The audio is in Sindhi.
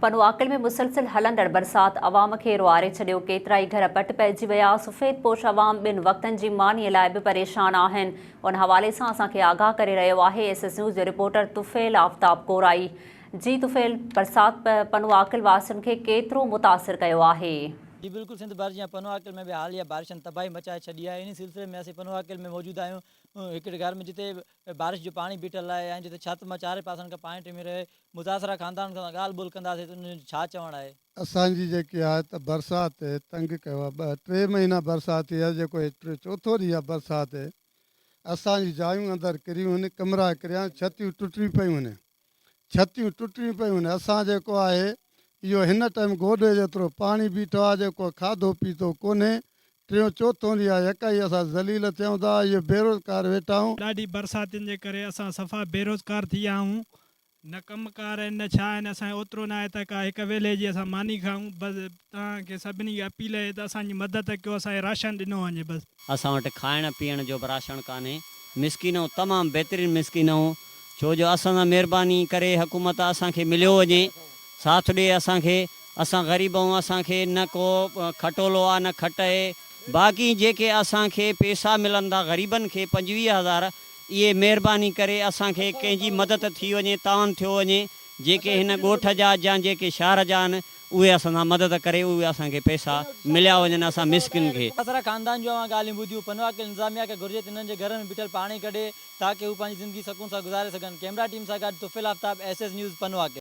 پنوعاقل ۾ مسلسل هلندڙ برسات عوام کي روئاري ڇڏيو، ڪيترائي گهر پٽ پئجي ويا، سفيد پوش عوام ٻن وقتن جي ماني لاء به پريشان آهن، ان حوالي سان اسان کي آگاهه ڪري رهيو آهي ايس ايس نيوز جو رپورٽر طفيل آفتاب ڪورائي. جي طفيل برسات پنوعاقل واسين کي ڪيترو متاثر ڪيو آهي؟ جي بلڪل سنڌ ڀر جيان پنوعاقل ۾ به حاليه بارشن تباهي مچائي ڇڏي آهي، انهي سلسلي ۾ اسين پنوعاقل ۾ موجود آهيون هڪڙي گهر ۾ جتي بارش جو پاڻي بيٺل آهي ۽ جتي ڇت مان چارئي پاسن کان پاڻي ٽمي رهيو آهي، متاثره خاندانن سان ڳالهه ٻولهه ڪنداسين ته انهن جو ڇا چوڻ آهي. اسان جي جيڪي آهي ته برسات تنگ ڪيو آهي ٻه ٽي مهينا برسات ٿي آهي جيڪو هي ٽيون چوٿون ڏينهن آهي برسات اسان جون جايون اندر ڪريون هن ڪمرا ڪريا ڇتيون ٽٽيون پيون هن ڇتيون ٽٽيون پيون هن اسان جيڪو آهي اهو هن ٽائيم گوڏي جيترو پاڻي بيٺو آهي جيڪو کاڌو پيتو ڪونهي ٽيون چوٿون ڏينهن آهي يڪائي اسان ذليل ٿيون ٿا اهو بيروزگار ويٺا آهيون. ڏاڍي برساتين جي ڪري اسان صفا بيروزگار ٿي ويا آهيون نه ڪم ڪار آهن نه ڇا آهن اسان کي اوترو ناهي ته ڪا هڪ ويلي جي اسان ماني کائون بس توهان کي سڀني کي اپيل اهي ته اسان جي مدد ڪيو اسان کي راشن ڏنو وڃي بس. اسان وٽ کائڻ پيئڻ جو به راشڻ ڪانهي مسڪين آهيون تمام بهترين مسڪين آهيون ڇو جو اسان سان مهرباني ڪري حڪومت اسان کي مليو وڃي ساٿ ڏي اسان کي اسان غريب آهيون اسان کي نه ڪو کٽولو آ نه کٽ اهي باقي جيڪي اسان کي پيسا ملن ٿا غريبن کي 25 هزار اهي مهرباني ڪري اسان کي ڪنهن جي مدد ٿي وڃي تعاون ٿيو وڃي جيڪي هن ڳوٺ جا جا جيڪي شهر جا آهن اهي اسان سان مدد ڪري اهي اسان کي پئسا مليا وڃن اسان مسڪين کي. متاثره خاندان جون اوهان ڳالهيون ٻڌيون، پنوعاقل انتظاميا کي گهرجي ته انهن جي گهرن ۾ بيٺل پاڻي ڪڍي تاڪه هو پنهنجي زندگي سڪون سان گذاري سگهن، ڪئميرا ٽيم سان گڏ Tufail Aftab, S S news, Pano Aqil.